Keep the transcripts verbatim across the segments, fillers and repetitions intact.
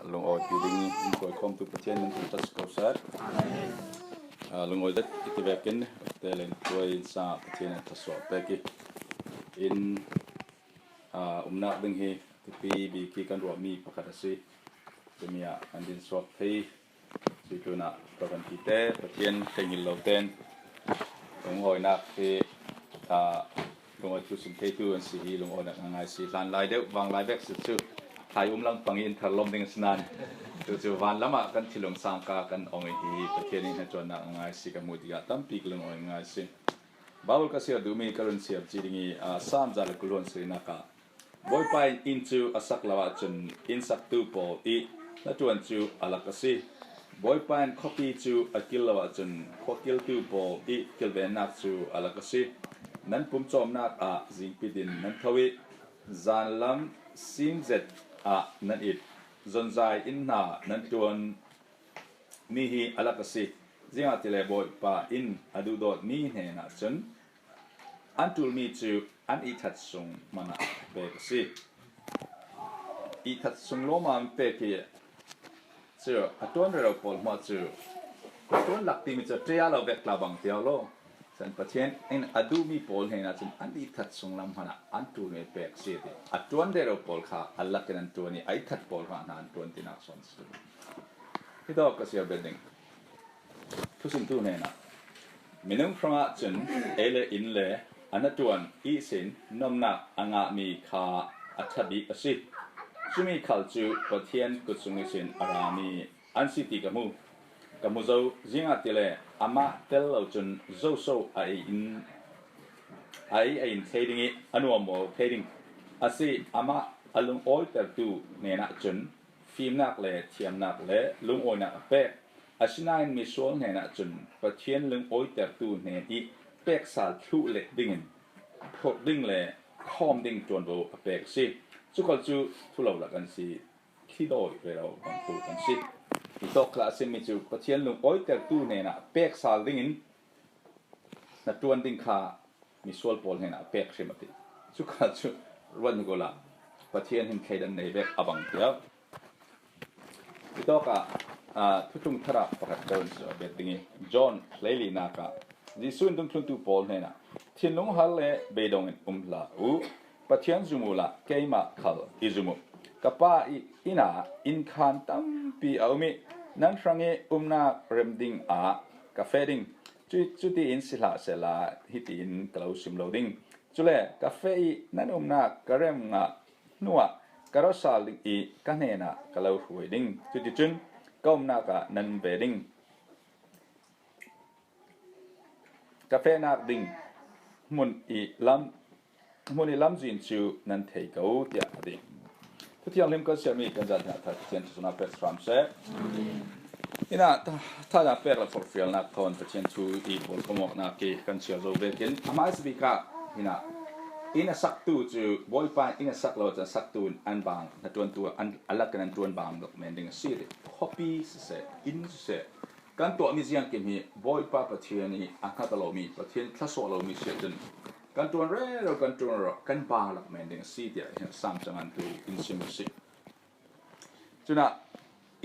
Lungawipih ding in koikhawmtu Pathian min thangṭhat si ko sat. Lungawi zet i ti vekin, te leng tuai in sa Pathian in thasuah pek i. In umnak ding hi tupi bik hi kan ruahmi pakhat a si. Tumi ah kan din suak thei. Cuih tlunah program tite Pathian theihngilh lo ten lungawinak hi lungawi thu sim theitu an si hi lungawinak a ngai si. Hlan lai deuh vang lai vek si cu thlai um lang pang in tharlawm ding a si nain, cucu van lamah kan thinlung sangka kan ong i hi Pathian in hnaṭuannak a ngai si. Ka hmuh tikah tampi ka lungawi a ngai si. Baibal ka siar duhmi ka run siar ci ding i, Saam za le kul hluan sarihnak ah Bawipa in inn cu a sak lo ahcun inn saktu pawl i hnaṭuan cu a lak a si. Bawipa in khuapi cu a kil lo ahcun khuakiltu pawl i kilvennak cu a lak a si. Nan pumcawmnak ah zingpit in nan tho i zanlam sim zet ah nan it. Zonzai inn hna nan ṭuan mi hi a lak a si. Ziangahtile Bawipa in a duhdawtmi hnenah cun an ṭulmi cu an ihthat sung hmanh ah pek a si. Ihthat sung lawmam pek hi cu a ṭuan rero pawl hmanh cu a ṭuan lak timi cu ṭia lo vek tla bang ṭia lo. Cun Pathian in a duhmi pawl hnenah cun an ihthat sung lam hmanh ah an ṭulmi pek a si ti. A ṭuan rero pawl kha a lak in an ṭuan i a ihthat pawl hna hna an ṭuan tinak sawn si. Hitawk ka siar bet ding. Thusimtu hnenah minung hrangah cun ei le inn le a hnaṭuan ihsin nomnak a ngahmi kha a ṭha bik a si. Cumi khal cu Pathian kut sung ihsin a rami an si ti ka hmu. Ka hmu zo, ziangahtile amah tel lo cun zoso a ei in, a ei a in thei ding i a nuam maw thei ding a si. Amah a lungawitertu hnenah cun fimnak le thiamnak le lungawinak a pek. Asinain misual hnenah cun Pathian lungawitertu hnen i pek sal thluh leh dingin phurh ding le khawm ding ṭuanvo a pek a si. Cu khal cu thulo lak an si, thlidawi rero bantuk an si. Hitawk kha a simi cu Pathian lungawitertu hnenah pek sal dingin hnaṭuan ding kha misual pawl hnenah pek hrim a ti. Cu kha cu ruat hnik uhla Pathian hin thleidan nei vek a bang tiah. Hitawk ah, aa, thutlung thar ah pakhat ko in suah bet ding i, John hleilinak ah Jesuh in dungthluntu pawl hnenah, thinlung har le beidong in um hlah u. Pathian zum uhla keimah khal i zum uh. Ka Pa i inn ah innkhan tampi a um i nan hrang i umnak rem ding ah ka feh ding. Cu, cutiin si hlah sehla hitiin ka lo sim lo ding. Cule ka feh i nan umnak ka rem ngah hnuah ka rawsal ding i ka hnenah ka lo hruai ding. Cuticun ka umnak ah nan ve ding. Ka fehnak ding hmun i lam, hmun i lamzin cu nan thei ko, tiah a ti. Thu Thianghlim kan siarmi kan zan hna thar Pathian thuzawhnak pek hram seh. Ina tha, thazaang pek le forhfialnak thawn Pathian thu i pawlkomawknak i kan siar zo vekin a hmaisa bik ah hina inn a saktu cu Bawipa in inn a sak lo cun saktu in an bang hnaṭuantu an a lak in an ṭuan bang dok men ding a si. Khuapi siseh, inn siseh, kan tuahmi ziangkim hi Bawipa Pathian i a hngat a lomi, Pathian thlasuah lomi si ahcun kan ṭuan rero, kan ṭuan rero, kan bang lak men ding a si tiah hin a sam cangan tu in sim a si. Cunah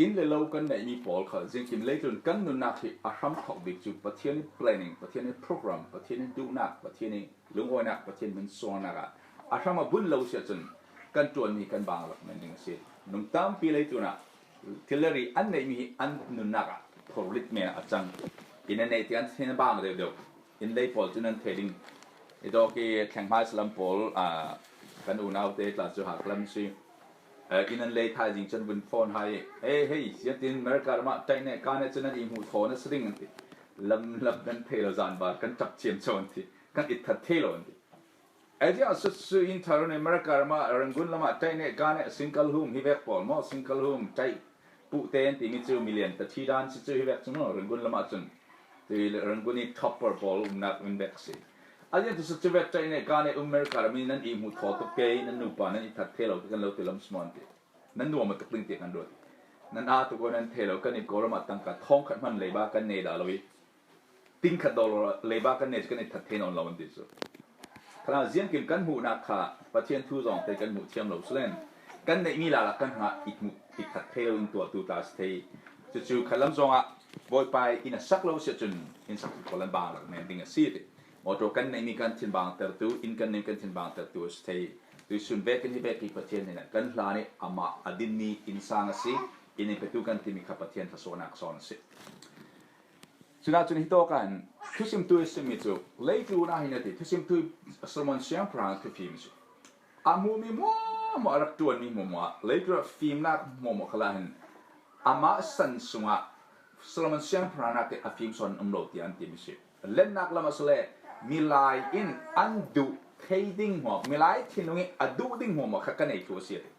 inn le lo kan neihmi pawl khal ziangkim leitlun kan nunnak hi a hram thawk bik cu Pathian i planning, Pathian i program, Pathian i duhnak, Pathian i lungawinak, Pathian hminsualnak ah a hram a bun lo si ahcun kan ṭuanmi kan bang lak men ding a si. Nung tampi leitlun ah thil le ri an neihmi hi an nunnak ah phorhlit men a cang. Inn an neih tiah an bang deuhdeuh. Inn lei pawl cu nan thei ding. I dawk i thleng hmaisa lam pawl, aa, kan unaute tla cu Hakha lam si. Aa, inn an lei thaizing cun vun phone hai. Hei, hei, ziatin America ram ah ṭaih neh ka neh cu nan i hmuh thaw na si ding an ti. Lam lam nan thei lo zan ba kan ṭap ciam co an ti. Kan itthat thei lo an ti. Ai ziah sut su in thar in America ram ah Rangoon lam ah ṭaih neh ka neh single home hi vek pawl maw, single home ṭaih puh te an timi cu milian ta thi dan si cu hi vek cu maw, Rangoon lam ah cun. Tui le Rangoon i topper pawl umnak in vek si. A lian tu cu vek ṭaih neh ka neh um America ram i nan i hmuh thaw tuk ke, nan nupa nan i that thei lo kan lo ti lam smawn ti. Nan nuam a tuk ding ti kan ruat. Nan aa tuk nan thei lo, kan i Kawlram ah tangka thawng khat hman leiba kan nei dah lo i ting khat dollar leiba kan nei cu kan i that thei nawn lo an ti cu. Kha ziangkim kan hmuhnak kha Pathian thu zong te kan hmuh thiam lo si len kan neihmi lala kan hngah i hmuh i khat thei lo in tuahtu tla si thei. Cucu khat lam zongah Bawipa in a sak lo si ahcun in sak pawl an bang rak men ding a si ti. Mawṭaw kan neihmi kan thin bangtertu, inn kan neih kan thin bangtertu a si thei. Tuisun vekin hi vekin Pathian hnenah kan hlan i amah a dinmi innsang a si, inn petu kan timi kha Pathian thluasuahnak sawn a si. Cun ahcun hitawk ah hin thusimtu i simmi cu leitlun ah hin a ti, thusimtu Solomon siangpahrang thufim cu a hmuhmi hmuahhmuah, a rak ṭuanmi hmuahhmuah, leitlun ah fimnak hmuahhmuah khalah hin amah san sungah Solomon siangpahrang nak a fim sawn an um lo tiah an timi si. Lennak lam a si le milai in an duh thei ding hmuah, milai thinlung i a duh ding hmuahhmuah kha kan ei thluh a si a ti.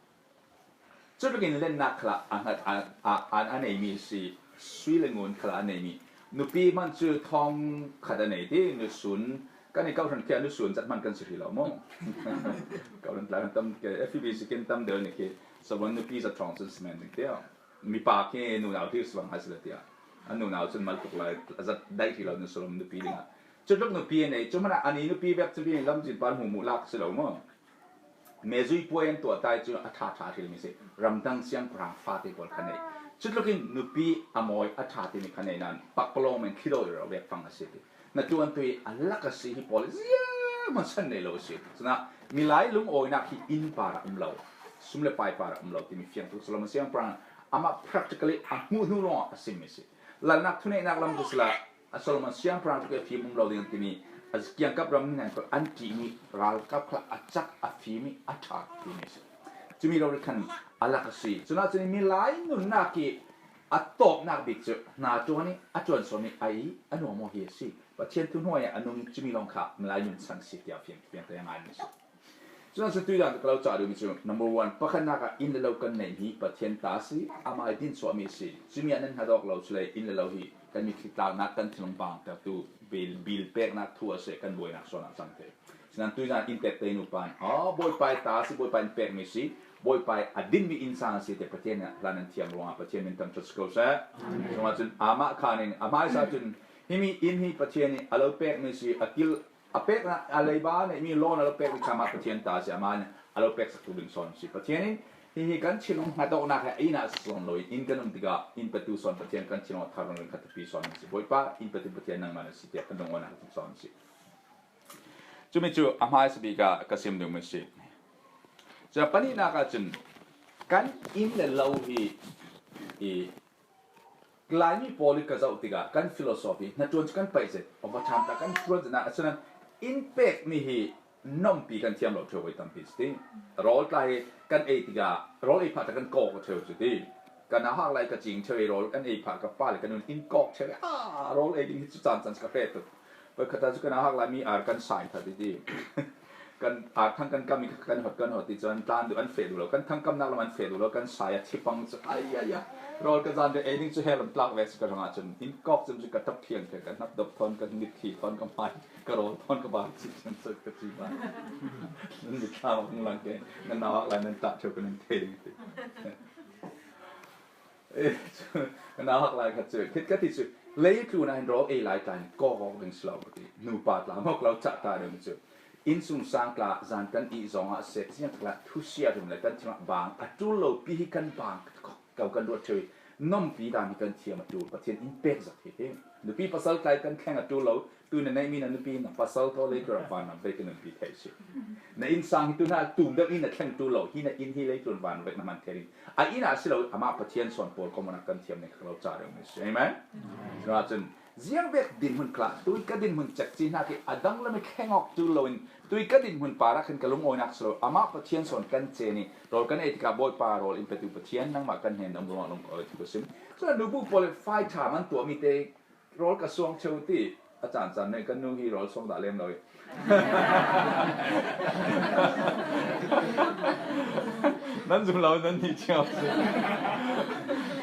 Cutluk in lennak khalah a hngat a, a, a, a neimi si, sui le ngun khalah a neimi. Nupi hman cu thong khat a nei ti, nusun, kan i kau hran khi a nusun zat hman kan si hrih lo maw? Kau hran tla kan tam, F B C kin tam deuh ni khi, Solomon nupi zat thong cun si men ding tiah. Mipa khi nunau hlir si bang hai si le tiah. A nunau cun mal tuk lai, a zat daih hrih lo nu Solomon nupi dingah. Cutluk nupi a nei, cu hmanah ani nupi vek cu lamzin pan hmuhmuh lak si lo maw? Mezui puai an tuah tai cu a ṭha ṭha hrilmi si. Ramdang siangpahrang fate pawl kha nei. Cutlukin nupi a mawi a ṭha timi kha nei nain pakpalawng in khi dawi rau vek fang a si ti. Na tuantu i a lak a si hi pawl ziah hmasa nei lo a si. Cunah milai lungawinak hi inn parah um lo, sum le pai parah um lo timi fiang tuk Solomon siangpahrang amah practically a hmuh hnu lawngah a simmi si. Lalnak thuneihnak lam cu sila a Solomon siangpahrang tuk i a fim um lo ding an timi a kiangkap ram hnen khawh an ṭihmi ralkap kha a cak a fim i a ṭha timi a si. Cumi rori khan a lak a si. Cunah cun milai nunnak i a tawpnak bik cu hna ṭuan i a ṭuan sawm i a i a nuam aw hi a si. Pathian thu hnuai ah a nung cumi lawng kha milai nun san a si tiah fiang fiang te a ngai mi si. Cun a cun tuidan ka lo cah duhmi cu, number one, pakhatnak ah inn le lo kan neih hi Pathian ta a si, amah i din suahmi a si. Cumi ah nan hnadawk lo cu le inn le lo hi kan mitthli tlaknak kan thinlung bangtertu bil, bil peknak thu a si, kan buainak sualnak cang te. Sinan tuidan inn pek te nu pan, aw, Bawipa i ta a si, Bawipa in pekmi a si, Bawipa i a dinmi innsang a si te Pathian ah hlan an thiam ruangah Pathian min tam ṭhat si ko seh. Cun amah khan in, a hmaisa cun, himi inn hi Pathian i a lo pekmi a si, a kil a peknak, a leiba a neihmi lawn a lo pekmi kha amah Pathian ta a si, amah in a lo peksak tuk ding sawn a si. Pathian in hihi kan thinlung hnadawknak he inn ah a si sawn lo in, inn kan um tikah inn petu sawn Pathian kan thinlung a thar ringring khat thupi sawn a si. Bawipa, inn petu Pathian nangmah na si tiah kan lungawinak a tuk sawn a si. Cumi cu a hmaisa bik ah ka sim duhmi a si. Cun a pahnihnak ah cun kan inn le lo hi i Laimi pawl i ka zoh tikah kan philosophy hnaṭuan cu kan paih zet, overtime tla kan ṭuan zet nain, a sinan inn pekmi hi nompi kan thiam lo ṭheu voi tampi si ti. Rawl tla hi kan ei tikah rawl ei phah tla kan kawk ṭheu cu ti. Kan a hak lai ka cing ṭheu i rawl kan ei phah ka pa le ka nun in kawk ṭheu i, ah, rawl ei ding hi cu caan caan si ka hreh tuk. Voi khat cu kan a hak lai mi ar kan sai ṭhat i ti. Kan ar thang kan kam i kan hot kan hot i cun tlan duh an feh duh lo, kan thangkamnak lam an feh duh lo, kan sai a thi pang cu, ai, ai, ai. Rawl ka zan deuh ei ding cu he lam tlak vek si ka hrangah cun in kawk cem cu ka ṭap thiang thiang, ka hnap dop thawn, ka mit khi thawn, ka hmai, ka rawl thawn, ka bar cih cun cu ka ci ba. Nan mit thla hong lang ke, nan nau hak lai nan tah ṭheu ka nan thei ding ti. Eh, cu, ka nau hak lai khat cu, khit ka ti cu, leitlun ah hin rawl ei lai tla hin kawk awk ding si lo ka ti. Nupa tla mawk lo cah ta ding cu. Innsungsang tla zan kan ih zongah seh, ziang tla thusia rim le kan thimah bang a ṭul lo pi hi kan bang ko kan ruat ṭheu i, nompi dan hi kan thiam a ṭul. Pathian in pek zat hi ti. Nupi pasal tla hi kan thleng a ṭul lo, tu na neihmi na nupi na pasal thaw leitlun ah vanram vei kan umpi thei si. Na innsang hi tu hna tum deuh in na thleng ṭul lo, hi na inn hi leitlun vanram vei na hman thei ding. A inn ah si lo, amah Pathian sawn pawl kong kan thiam ning kha lo ca deuh mi si. Amen. Cun ziang vek dinhmun khlah, tui ka dinhmun cek ci hna khi a dang lam i thleng awk ṭul lo in, tui ka dinhmun par ah khin ka lungawinak si lo, amah Pathian sawn kan cen i rawl kan ei tikah Bawipa rawl in petu Pathian nangmah kan hnen na um ruangah lungawi ti ka sim. Cun a nubu pawl i fai ṭha man tuahmi te rawl ka suang ṭheu ti a caan caan nih kan nu hi rawl suang dah lem lo i. Nan zum lo, nan nih cio si.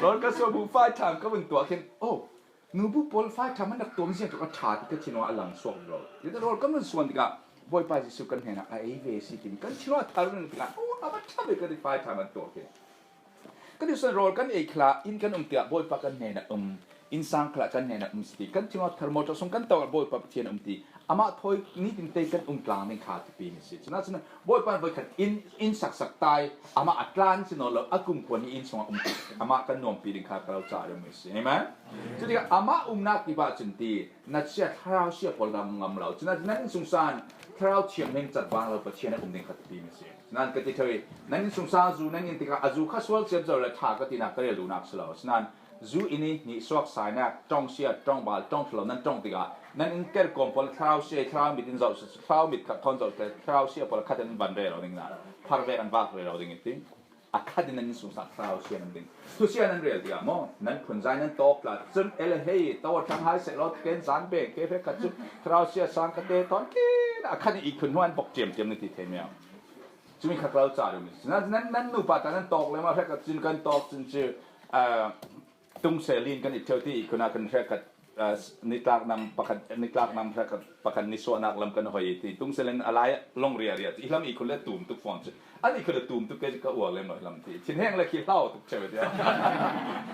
Rawl ka suang bu fai ṭha ka vun tuah khin, oh, nubu pawl fai ṭha man rak tuam ziang tuk a ṭha ti ka thinlung a lang suak lo. Rawl kan vun suan tikah Bawipa Jesuh kan hnenah a ei ve si ti kan thinlung a thar run tikah, oh, a va ṭha ve ka ti fai ṭha man tuah khin. Kan i san rawl kan ei khlah in kan um tiah Bawipa kan hnenah um Innsang khalah kan hnenah um si ti, kan thinlung ah thermometer sung kan tawh Bawipa Pathian a um ti, amah thawi nitinte kan um tlang ding kha thupi mi si. Cunah cun Bawipa in voikhat inn, inn saksak tai, amah a tlan si nawn lo, a kumkhua hi inn sungah um ti, amah kan nuampi ding kha ka lo ca ding mi si. Amen. Cutikah amah umnak kip ah cun ti, na sia, thlarau sia pawl ngam, ngam lo. Cunah cun nan innsungsang thlarau thianghlim cat vang lo Pathian a um ding kha thupi mi si. Cunah ka ti thei, nan innsungsang zu nan in tikah a zu kha sual siam zo le ṭha ka tinak ka rel duhnak si lo. Cunah zu in i hnih suak sainak, ṭong sia, ṭong bal, ṭong ṭhalo nan ṭong tikah nan in ker kawm pawl thlarau sia, thlarau mit in zoh, thlarau mit khat thawn zoh, thlarau sia pawl khat in van rel lo ding, na phar vek an vak rel lo ding i ti. A khat in nan innsungsang thlarau sia nan ding. Thu sia nan rel tikah maw, nan phunzai nan tawk tla cun, ele hei, tawa thlang hai seh law, ken zan beng, ke hrekkhat cu thlarau sia sang ka te tawn kin, a khat in i khun hnuan bok ṭiamṭiam nan ti thei mi. Cumi kha ka lo ca ding mi. Nan, nan, nan nupa ta nan tawk le maw, hrekkhat cun kan tawk cun cu, ah, tungse lin kan i ṭheu ti, i khun ah kan hrekkhat, ah, nitlak nam pakhat, nitlak nam hrekkhat pakhat nisuahnak lam kan hoi i ti. Tungse lin a lai ah long riaria ti, i hlam i khun le tum tuk fawn cu. An i khun le tum tuk ke ka uar lem lo i lam ti. Thinheng le khi hlau tuk ṭheu tiah.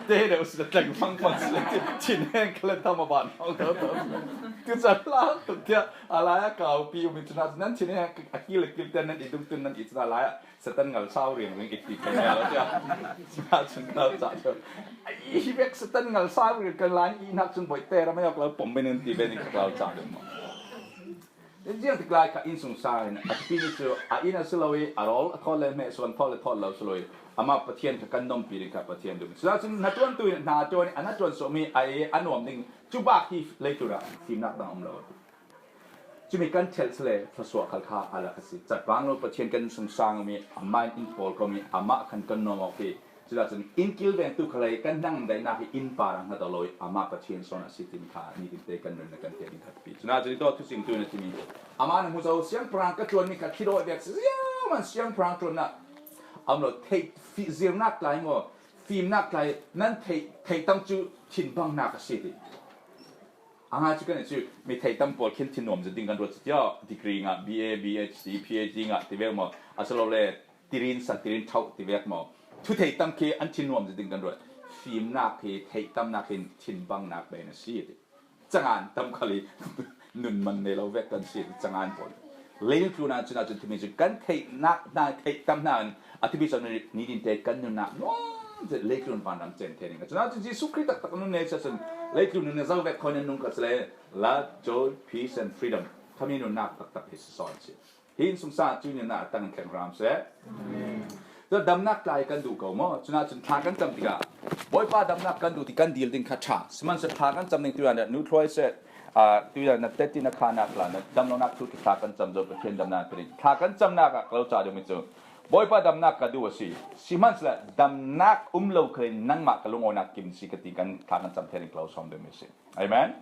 Te le usi le tleng fang fang si le ti. Thinheng kha le tam a ban hlau tau tau. Tu ca hlau tuk tiah. A lai a kau pi um i cun nan thinheng a kil le kil tiah nan i dungtun nan i cun a lai ah Satan ngal sau riangring i ti kan ngai lo tiah. Cun ngal ca ṭheu. I hi bek Satan ngal sau riang kan lai i hnak cun bawi te ram a yawk lo pom men in ti ben in ka klau ca deuh maw? Ziang tik lai kha innsungsang in a pi cu a inn a si lo i a rawl a thawt le hmeh suan thawt le thawt lo si lo i amah Pathian kha kan nuampi ding kha Pathian dum. Cun hnaṭuantu in hna ṭuan i a hnaṭuan suahmi a i a nuam ding cu bak hi leitlun ah fimnak dang um lo. Cumi kan thelh si le thluasuah khal kha a lak a si. Cat vang lo Pathian kan sungsang mi, amah in in pawl ko mi, amah khan kan nuam awk hi. Culah cun in kilvengtu khalei kan hnang daihnak hi in par a hngat lo i, amah Pathian sawn a si timi kha nitin te kan nun le kan tiah ding khat pi. Cunah cun i tawh thusingtu in a timi, amah na hmu zo, siangpahrang ka ṭuanmi kha khi dawi vek si, ziaman siangpahrang ṭuannak a um lo, theih fi-, zirnak tlai maw, fimnak tlai nan theih, theih tam cu thinbangnak a si ti. A ngai cu kan i cu mi theitam pawl khin thinnuam zet ding kan ruat cu tiah, degree ngah, B A, B H D, P H D ngah ti vek maw, a si lo le tirin san, tirin ṭhauh ti vek maw, thu theitam khi an thinnuam zet ding kan ruat. Fimnak hi, theitamnak hin thinbangnak bein a si ti. Cangan tam khal hi nun man nei lo vek kan si ti, cangan pawl. Leitlun ah cun, ah cun thimi cu kan theihnak hna, theihtam hna in a thupi cang nitin te kan nunnak nuam zet leitlun vanram cen thei ding. Cun, ah cun Jesuh Khrih taktak nun nei cun leitlun nun a zo vek khawh in nung ka si le love, joy, peace and freedom khami nunnak taktak hi si sawn si. Hi innsungsang cu nunnak a tang in thleng hram seh. Cun damnak tlai kan duh ko maw? Cun, ah cun thla kan cam tikah Bawipa damnak kan duh ti kan dil ding kha ṭha. Sihmanhsehlaw thla kan cam ding tuiah nu thluai seh, ah, tuiah na teti na khanak hla, na damlonak thu thla kan cam zo, Pathian damnak ka ding. Thla kan camnak ah ka lo ca dingmi cu Bawipa damnak ka duh a si. Sihmanhsehlaw damnak um lo khalin nangmah ka lungawinak kim si ka ti kan thla kan cam thei ding ka lo sawm dingmi a si. Amen.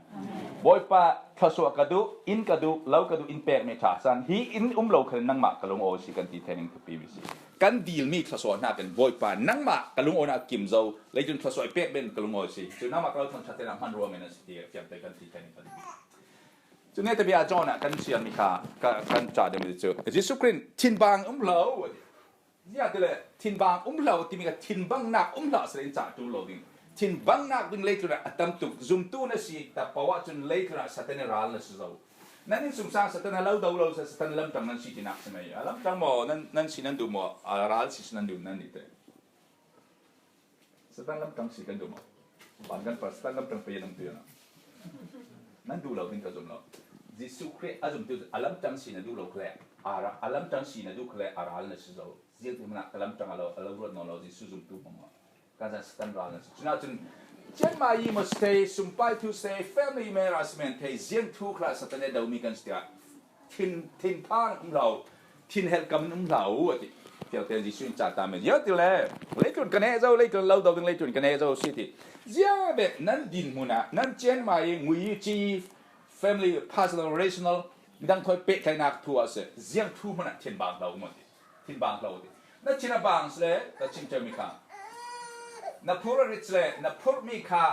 Bawipa, thluasuah ka duh, inn ka duh, lo ka duh, in pekmi ṭha san. Hi in um lo khalin nangmah ka lungawi si kan ti thei ding thupi mi si. Kan dilmi thluasuah hna kan Bawipa, nangmah ka lungawinak kim zo, leitlun thluasuah i pek ben ka lungawi si. Cu nangmah ka lo thangṭhat te nak hman ruangin a si ti fiang te kan ti thei ding kan. Cu neta bia John ah kan siarmi kha ka, kan ca dingmi cu Jesuh Khrih thinbang um lo. Ziah ti le, thinbang um hlah timi kha thinbangnak um hlah si le in cah ṭul lo ding. Thinbangnak ding leitlun ah a tam tuk. Zumtu na si ta paoh ah cun leitlun ah Satan i ral na si zo. Nan innsungsang Satan a lo do lo si, Satan lamtang nan si tinak si mei. A lamtang maw, nan, nan si nan duh maw, a ral si si nan duh nan ni te. Satan lamtang si kan duh maw? Ban kan par Satan lamtang pei nan tuinak. Nan duh lo ding ka zum lo. Jesuh Khrih a zumtu a lamtang si na duh lo kha le, a ra-, a lamtang si na duh kha le, a ral na si zo. Ziang ti hmanh ah ka lamtang a lo, a lo ruat nawn lo, Jesuh zumtu hmang lo. Kan zan Satan ral na si. Cun ahcun, cianmah i maw si thei, sumpai thu si thei, family marriage men thei, ziang thu khla Satan e domi kan si tiah. Thin, thinphan um hlah u, thinhelh kam um hlah u, a ti. Fiangte Jesuh in ca ta men. Ziah ti le, leitlun kan eh zo, leitlun lo do ding leitlun kan eh zo si ti. Ziah bek nan din hmun ah, nan cianmah i ngui i ci, family, personal, relational, midang thawi pehtlaihnak thu ah si. Ziang thu hmanh ah thinbang hlah u, maw ti. Thinbang hlah u ti. Na thin a bang si le, ka chim ṭheu mi kha. Na phur a rit si le, na phurhmi kha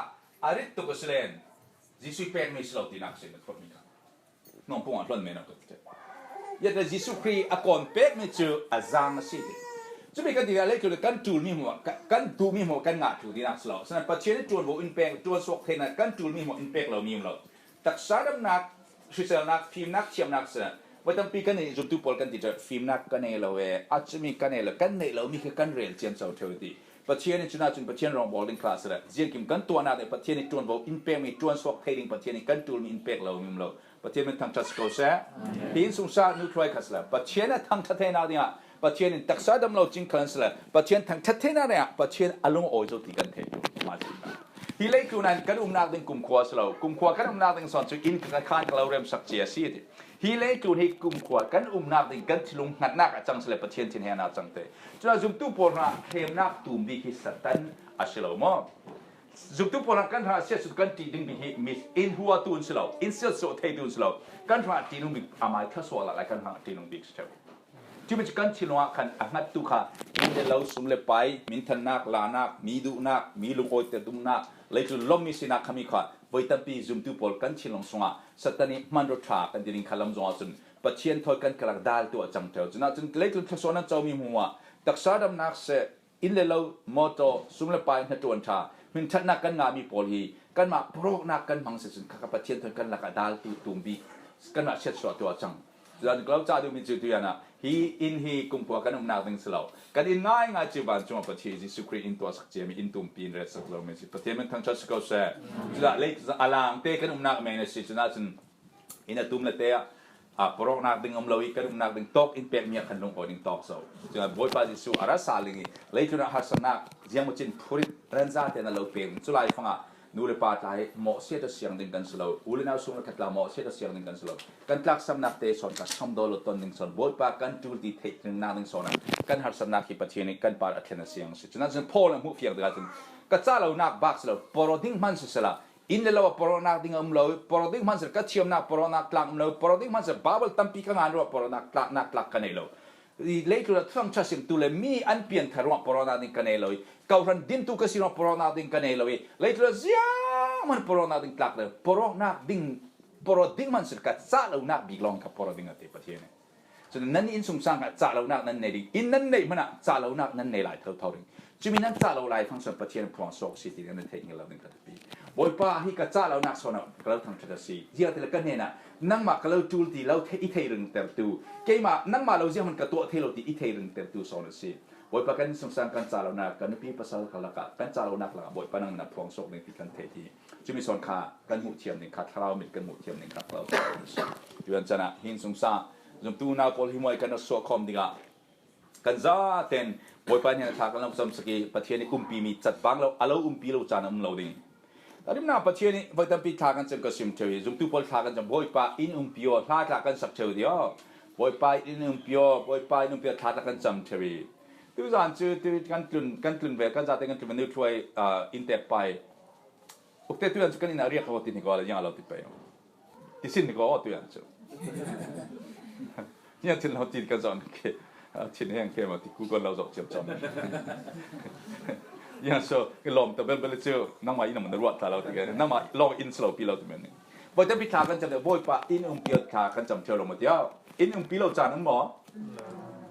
a rit tuk a si len, Jesuh pekmi si lo tinak si na phurhmi kha. Hnawmpung ah hluan men a kut te. Yate Jesuh Khrih a kawn pekmi cu a zaang a si ti. Cumi kan ti lai, leitlun kan ṭul mi hmuh, kan, kan duh mi hmuh kan ngah ṭul ding nak si lo. Sinain Pathian ih ṭuanvo in pek, ṭuan suak theinak kan ṭul mi hmuh in pek lo mi um lo. Taksa damnak, hriselnak, fimnak, thiamnak sinain voi tampi kan neih, zumtu pawl kan ti ṭan, fimnak ka nei lo e, a cumi ka nei lo, kan neih lo mi khi kan rel ciamco ṭheu ti. Pathian in cunah cun Pathian rawngbawl ding kha sinain ziangkim kan tuahnak ding Pathian ih ṭuanvo in pek mi, ṭuan suak thei ding Pathian ih kan ṭul mi in pek lo mi um lo. Pathian min thangṭhat si ko seh. Hi inn sungsa nu thluai khat sila Pathian a thangṭhat theinak dingah Pathian in taksa dam lo cing khalan sila Pathian thangṭhat theinak dingah Pathian a lungawi zo ti kan thei tu. Mah si. Hi leitlun ah kan umnak ding kumkhua si lo. Kumkhua kan umnak ding sawn cu inn ka khan ka lo remsak cia a si ti. Hi leitlun hi kumkhua kan umnak ding kan thinlung hngatnak a cang sila Pathian thinhengnak a cang te. Cunah zumtu pawl hrangah hremnak tum bik hi Satan a si lo maw? Zumtu pawl hrang kan hrang siatsuah kan ṭih ding bik hi mi in huatu an si lo, in siatsuah theitu an si lo. Kan hrang ṭihnung bik amai thluasuah lak lai kan hrang ṭihnung bik si ṭheu. Cumi cu kan thinlung ah khan a hngattu kha inn le lo, sum le pai, minthannak, lanak, mi duhnak, mi lungawiter dumnak, leitlun lawmmi sinak khami kha voi tampi zumtu pawl kan thinlung sungah Satan ih hmanraw ṭha kan ti ding kha lam zongah cun Pathian thawi kan karlak daltu a cang ṭheu. Cunah cun leitlun thluasuah nan comi hmuah taksa damnak seh, inn le lo, mawtaw, sum le pai, hnaṭuan ṭha, hminṭhatnak kan ngahmi pawl hi kanmah pawrawknak kan hmang si cun kha Pathian thawn kan lakah daltu tum bik kanmah siatsuahtu a cang. Cun ka lo cah duhmi cu tuian ah hi inn hi kumkhua kan umnak ding si lo. Kan inn ngaingai cu vancung ah Pathian Jesuh Khrih in tuahsak ciami inn tumpi in retsak lomi si. Pathian min thangṭhat si ko seh. Culah lei a langte kan umnak men a si. Cunah cun inn a tum le te ah, aa, pawrawknak ding um lo ih kan umnak ding tawk in pekmi ah khan lungawi ding tawk zo. Cun Bawipa Jesuh a ra sal ding ih leitlun ah harsatnak ziangmacin phurit ranza tein a lo pek ding. Cu laifangah nu le pa tla hi mawhsiat a siang ding kan si lo. U le nau sung le khat tla mawhsiat a siang ding kan si lo. Kan tlaksamnak te sawn kha samdaw lo ton ding sawn Bawipa kan ṭul ti theih dingnak ding sawn ah kan harsatnak hi Pathian ih kan par a thlen a siang a si. Cunah cun Paul in hmuhfiang dingah cun ka cah lonak bak si lo, pawraw ding hman sisela, inn le lo a pawrawknak ding a um lo, pawraw ding hmansir ka thiamnak pawrawknak tlak um lo, pawraw ding hmansir Baibal tampi ka ngan ruah pawrawknak tlaknak tlak ka nei lo. I leitlun a thangṭhat simtu le mi an pianthar ruah pawrawknak ding ka nei lo i, kohhran dintu ka si ruah pawrawknak ding ka nei lo i, leitlun a zianghman pawrawknak ding tlak lo, pawrawknak ding, pawraw ding hmansir ka cah lonak bik lawng ka pawraw ding a ti Pathian. Cun nan inn sungsang ah cah lonak nan nei ding. Inn nan neih hmanah cah lonak nan nei lai thotho ding. Cumi nan cah lo lai fang sawn Pathian phuang suak a si ti nan theih ngil lo ding ka thupi. Bawipa, hi ka cah lonak sawn ah ka lo thangṭhat a si. Ziangtile ka hnenah nangmah ka lo ṭul ti lo thei, i thei ringtertu, keimah nangmah lo zianghman ka tuah thei lo ti i thei ringtertu sawn a si. Bawipa, kan inn sungsang kan cah lonak, kan nupi pasal ka lakah kan cah lonak lakah Bawipa nangmah na phuang suak ding ti kan thei ti. Cumi sawn kha kan hmuh thiam ding kha, thlarau mit kan hmuh thiam ding kha, thlarau mit kan hmuh thiam ding kha. Tuian canah hi inn sungsang zumtu nau pawl hi muai kan rak suah khawm dingah kan zaten Bawipa hnen thla kan lo camsak i Pathian ih umpimi cat bang lo, a lo umpi lo caan a um lo ding. A rimnak Pathian ih voi tampi thla kan cam ka sim ṭheu i zumtu pawl thla kan cam, Bawipa inn umpi aw, hla tla kan sak ṭheu ti aw. Bawipa inn umpi aw, Bawipa inn umpi aw, thla tla kan cam ṭheu i tuzan cu tu kan tlun, kan tlun ve, kan zate kan tlun ve, nu thluai, ah, inntek pai Ukte tuian cu kan inn ah riak aw ti hnik aw le ziang a lo ti pei. Ti sin hnik aw tuian cu. Ziang thin lo ti kan zoh hnik khi. Thin heng khi maw ti ku kan lo zoh ciamcam. Ziang so i lawm ta belbel cu nangmah inn a mun ruah ta lo ti kan. Nangmah lawng inn si lo pi lo ti men. Voi tampi thla kan cam le Bawipa inn umpi aw thla kan cam ṭheu lo maw ti aw. Inn umpi lo caan um maw?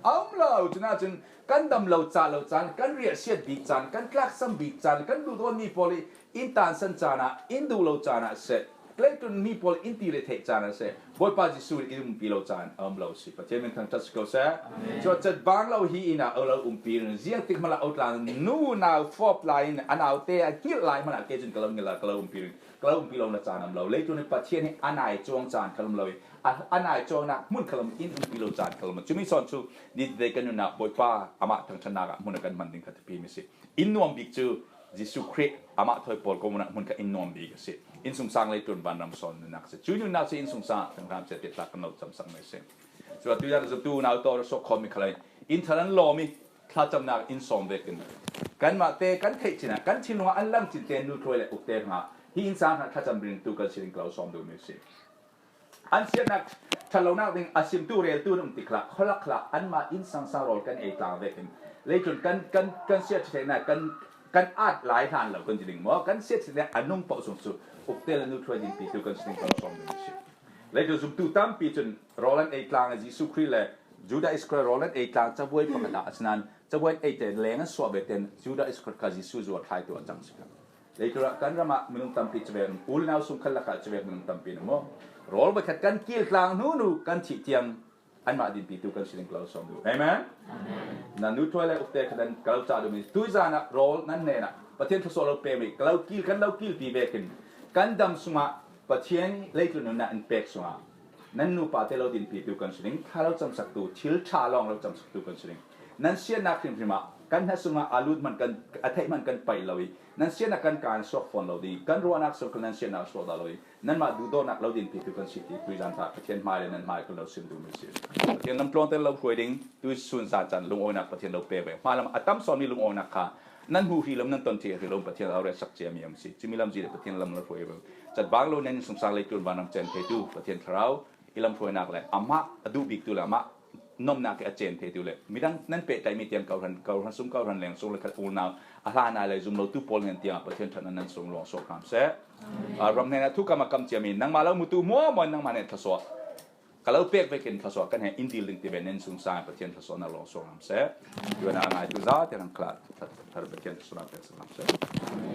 A um lo. Cun ahcun kan dam lo cah lo caan, kan riahsiat bik caan, kan tlaksam bik caan, kan duhdawtmi pawl i in tansan caan ah, in duh lo caan ah seh, leitlun mi pawl in ti le theih caan ah seh, Bawipa Jesuh in umpi lo caan a um lo si. Pathian min thangṭhat si ko seh. Amen. Cuacet bang lo hi inn ah a lo umpi ring. Ziang tik hmanh ah a tlang nu nau fawp lai in a naute a hngilh lai hmanh ah kei cun ka lo hngilh lai, ka lo umpi ring. Ka lo umpi lo na caan a um lo. Leitlun i Pathian hi a nai cuang caan kha a um lo i, a, a nai cuangnak hmun kha a um, in umpi lo caan kha a um. Cumi sawn cu nitin kan nun ah Bawipa amah thangṭhatnak ah hmun a kan hman ding kha thupi mi si. In nuam bik cu Jesuh Khrih amah thawi pawl ko mun ah hmun kha in nuam bik a si. Inn sungsang leitlun vanram sawn nunnak a si. Cu nunnak cu inn sungsang ah kan hram cia ti tla kan lo camsak mi a si. Cu atu zan zumtu unau tawh ra suak khawm mi kha lai. Inn thar an lawm i thlacamnak in sawm vekin kanmah te kan theih cin ah kan thinlung ah an lang cin te nu thluai le ukte hrangah hi inn sang hrangah thlacam ringtu kan si ding ka lo sawm duhmi a si. An siatnak ṭhatlonak ding a simtu reltu an um tik hlah, khualak hlah, anmah inn sangsang rawl kan ei tlang vekin leitlun kan, kan, kan siat ṭhitnak kan, kan at lai hlan lo kan ti ding maw? Kan siat ṭhitnak a nung paoh zong cu ukte le nu thluai dinpitu kan si ding kan sawm ding a si. Leitlun zumtu tampi cun rawl an ei tlang a Jesuh Khrih le Judah Iscariot rawl in ei tlang cabuai pakhat ah a si nain cabuai in eite leng a suah ve ten Judah Iscariot kha Jesu zuar thlaitu a cang si kha. Leitura kan ramah minung tampi civek, u le nau sung khan lakah civek minung tampi na maw. Rawl pakhat kan kil tlang hnu hnu kan thih tiang anmah dinpitu kan si ding ka lo sawm duh. Amen. Nan nu tuai le ukte kha nan ka lo cah duh mi tuizan ah rawl nan hnenah Pathian thluasuah lo pek mi ka lo kil kan lo kilpi vekin kan dam sungah Pathian leitlun nunah in pek sungah nan nupa te lo dinpitu kan si ding, thla lo camsaktu, thil ṭha lawng lo camsaktu kan si ding. Nan siatnak hrimhrim ah kan hna sungah a lut hman kan a theih hman kan paih lo i nan siatnak kan kan suak fawn lo ding, kan ruahnak sung kha nan siatnak suak dah lo i nanmah duhdawtnak lo dinpitu kan si ti tuizan ta Pathian hmai le nan hmai kan lo sim duh mi si. Pathian lamtluang te lo hruai ding, tuisun zan can lungawinak Pathian lo pek ve. Hmai lam a tam sawn mi lungawinak kha nan hmuh hrih lo, nan ton ṭheh hrih lo, Pathian a lo retsak ciami a si. Cumi lamzin le Pathian lam lo hruai ve. Catvang lo nan sungsang leitlun vanram cen theitu Pathian Thlarau i lamhruainak le amah a duh biktu le amah nomnak i a cen theitu le midang nan pehtlai mi tiang kohran, kohran sung, kohran leng sung le khat unau a hlan a le zum lotu pawl hnen tiang Pathian ṭhat nan sung luang suak hram seh. A, ram hnenah thukam a kam ciami nangmah lo mutu muamaw in nangmah nen thluasuah ka lo pek vekin thluasuah kan he in dil ding ti ve nen sungsang Pathian thluasuah na luang suak hram seh. Yuan a ngai tu za tiang an khla thar Pathian thluasuah na pek hram seh.